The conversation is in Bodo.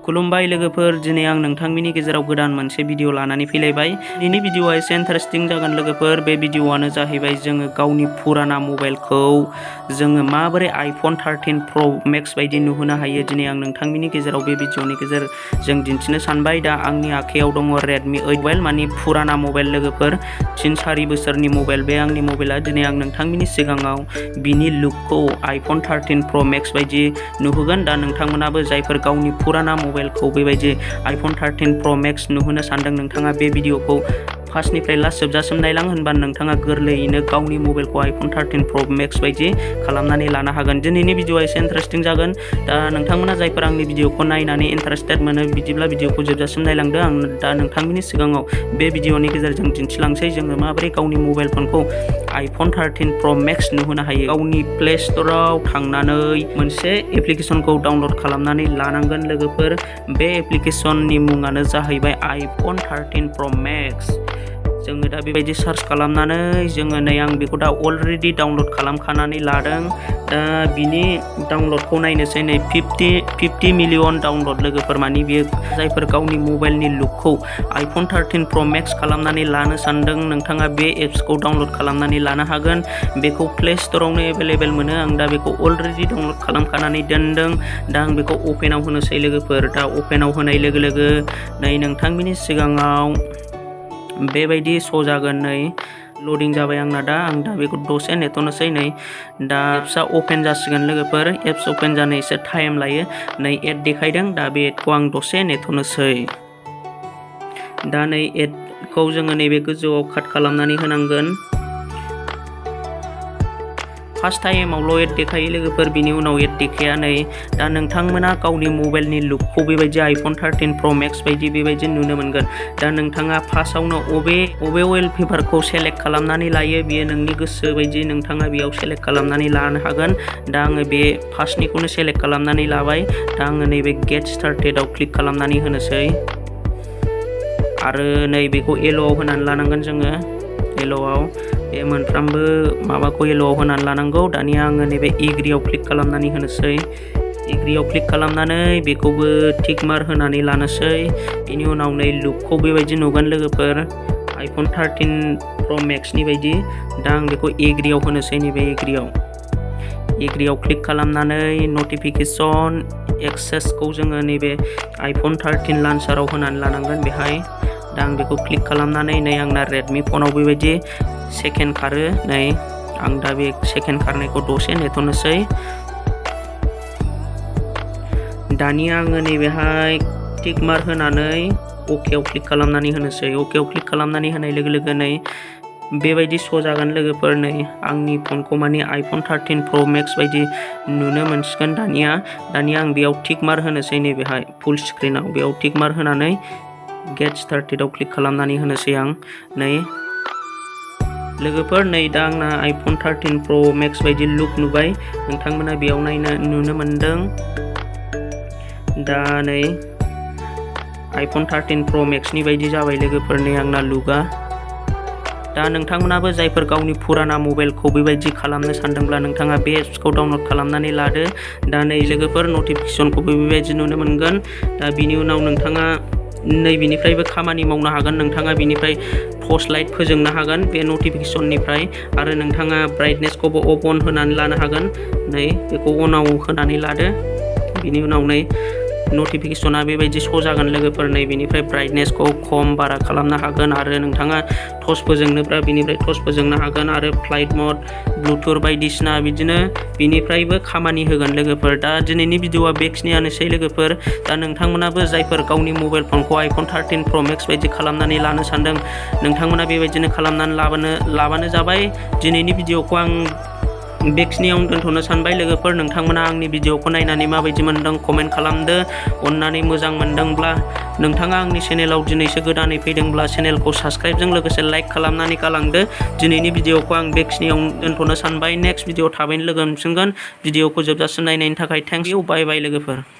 खुलुमबाय लोगोफोर, दिनै आं नोंथांमोननि गेजेराव गोदान मोनसे भिडिअ लानानै फैलायबाय। दिनैनि भिडिअआ एसे इन्टारेस्टिं जागोन लोगोफोर। बे भिडिअआनो जाहैबाय जोङो गावनि पुराना मबाइलखौ जोङो माबोरै iPhone 13 Pro Max बायदि नुहोनो हायो। दिनै आं नोंथांमोननि गेजेराव बे भिडिअनि गेजेरजों दिन्थिनो सानबाय। दा आंनि आखायाव दङ Redmi 8 मबाइल, माने पुराना मबाइल लोगोफोर, 3-4 बोसोरनि मबाइल। बे आंनि मबाइला। दिनै आं नोंथांमोननि सिगाङाव बिनि लुकखौ iPhone 13 Pro Max बायदि नुहोगोन। दा नोंथांमोनाबो जायफोर गावनि पुराना मबाइलखौ बेबायदि iPhone 13 Pro Max नुहोनो सानदों, नोंथाङा बे भिडिअखौ फार्स्टनिफ्राय लास्ट जोबजासिम नायलां, होनबा नोंथाङा गोरलैयैनो गावनि मबाइलखौ iPhone 13 Pro Max बायदि खालामनानै लानो हागोन। दिनैनि भिडिअआ एसे इन्टारेस्टिं जागोन। दा नोंथांमोना जायफोर आंनि भिडिअखौ नायनानै इन्टारेस्टेड मोनो, बिदिब्ला भिडिअखौ जोबजासिम नायलांदो। आं दा नोंथांमोननि सिगाङाव बे भिडिअनि गेजेरजों दिन्थिलांसै जोङो माबोरै गावनि मबाइल फनखौ iPhone 13 Pro Max नुहोनो हायो। गावनि प्ले स्ट'राव थांनानै मोनसे एप्लिकेसनखौ डाउनलड खालामनानै लानांगोन लोगोफोर। बे एप्लिकेसननि मुङानो जाहैबाय iPhone 13 Pro Max। जोङो दा बेबायदि सार्च खालामनानै जोङो नै आं बेखौ दा अलरेडि डाउनलड खालामखानानै लादों। दा बिनि डाउनलडखौ नायनोसै। नै 50 मिलियन डाउनलड लोगोफोर। माने बियो जायफोर गावनि मबाइलनि लुकखौ iPhone 13 Pro Max खालामनानै लानो सानदों, नोंथाङा बे एप्सखौ डाउनलड खालामनानै लानो हागोन। बेखौ प्ले स्ट'रावनो एभेलेबेल मोनो। आं दा बेखौ अलरेडि डाउनलड खालामखानानै दोनदों। दा आं बेखौ अपेनाव होनोसै लोगोफोर। दा अपेनाव होनाय लोगो लोगो नै नोंथांमोननि सिगाङाव बेबायदि श' जागोन। नै लडिं जाबाय आंना। दा आं दा बेखौ दसे नेथ'नोसै। नै दा एप्सआ अपेन जासिगोन लोगोफोर। एप्स अपेन जानो एसे टाइम लायो। नै एड देखायदों। दा बे एडखौ आं दसे नेथ'नोसै। दा नै एडखौ जोङो नैबे गोजौआव काट खालामनानै होनांगोन। फार्स्ट टाइमावल' एड देखायो लोगोफोर, बिनि उनाव एड देखाया। नै दा नोंथांमोना गावनि मबाइलनि लुकखौ बेबायदि iPhone 13 Pro Max बायदि बेबायदि नुनो मोनगोन। दा नोंथाङा फार्स्टआवनो अबे वालपेपारखौ सेलेक्ट खालामनानै लायो, बेयो नोंनि गोसो बायदि नोंथाङा बेयाव सेलेक्ट खालामनानै लानो हागोन। दा आङो बे फार्स्टनिखौनो सेलेक्ट खालामनानै लाबाय। दा आङो नैबे गेट स्टार्टेडआव क्लिक खालामनानै होनोसै। आरो नै बेखौ येल'आव होनानै लानांगोन जोङो। येल'आव बे मोनफ्रामबो माबाखौ येल'आव होनानै लानांगौ। दानिया आङो नैबे एग्रीआव क्लिक खालामनानै होनोसै। एग्रीआव क्लिक खालामनानै बेखौबो टिक मार्क होनानै लानोसै। बेनि उनाव नै लुकखौ बेबायदि नुगोन लोगोफोर, iPhone 13 Pro Max नि बायदि। दा आं बेखौ एग्रीआव होनोसै। नैबे एग्रीआव क्लिक खालामनानै नटिफिकेसन एक्सेसखौ जोङो नैबे iPhone 13 लॉन्चाराव होनानै लानांगोन बेहाय। दा आं बेखौ क्लिक खालामनानै नै आंना Redmi फनाव बेबायदि सेकेन्ड खारो। नै आं दा बे सेकेन्ड खारनायखौ दसे नेथ'नोसै। दानिया आङो नैबेहाय टिक मार्क होनानै अकेआव क्लिक खालामनानै होनोसै। अकेआव क्लिक खालामनानै होनाय लोगो लोगो नै बेबायदि श' जागोन लोगोफोर। नै आंनि फनखौ माने iPhone 13 Pro Max बायदि नुनो मोनसिगोन दानिया आं बेयाव टिक मार्क होनोसै। नैबेहाय फुल स्क्रिनाव बेयाव टिक मार्क होनानै गेट स्टार्टेडआव क्लिक खालामनानै होनोसै आं। नै लोगोफोर, नै दा आंना iPhone 13 Pro Max बायदि लुक नुबाय। नोंथांमोना बेयाव नुनो मोनदों। दा नै iPhone 13 Pro Max नि बायदि जाबाय लोगोफोर। नै आंना लुकआ। दा नोंथांमोनाबो जायफोर गावनि पुराना मबाइलखौ बेबायदि खालामनो सानदोंब्ला, नोंथाङा बे एप्सखौ डाउनलड खालामनानै लादो। दा नै लोगोफोर, नटिफिकेसनखौबो बेबायदि नुनो मोनगोन। दा बिनि उनाव नोंथाङा नैबेनिफ्रायबो खामानि मावनो हागोन। नोंथाङा बिनिफ्राय टर्च लाइट फोजोंनो हागोन बे नटिफिकेसननिफ्राय। आरो नोंथाङा ब्राइटनेसखौबो अन होनानै लानो हागोन। नै बेखौ अनाव होनानै लादो। बिनि उनाव नै नटिफिकेसना बेबायदि श' जागोन लोगोफोर। नै बेनिफ्राय ब्राइटनेसखौ खम बारा खालामनो हागोन। आरो नोंथाङा टर्च फोजोंनोब्ला बिनिफ्राय टर्च फोजोंनो हागोन। आरो फ्लाइट मड, ब्लुटुथ बायदिसिना बिदिनो बिनिफ्रायबो खामानि होगोन लोगोफोर। दा दिनैनि भिडिअआ बेखिनियानोसै लोगोफोर। दा नोंथांमोनाबो जायफोर गावनि मबाइल फनखौ iPhone 13 Pro Max बायदि खालामनानै लानो सानदों, नोंथांमोना बेबायदिनो खालामनानै लाबानो जाबाय। दिनैनि भिडिअखौ आं बेखिनियावनो दोनथ'नो सानबाय लोगोफोर। नोंथांमोना आंनि भिडिअखौ नायनानै माबायदि मोनदों कमेन्ट खालामदो। अननानै मोजां मोनदोंब्ला, नोंथाङा आंनि चेनेलाव दिनैसो गोदानै फैदोंब्ला चेनेलखौ साबस्क्राइबजों लोगोसे लाइक खालामनानै गालांदो। दिनैनि भिडिअखौ आं बेखिनियावनो दोनथ'नो सानबाय। नेक्स्ट भिडिअ थाबैनो लोगो मोनफिनगोन। भिडिअखौ जोबजासिम नायनायनि थाखाय थेंक इउ। बाय बाय लोगोफोर।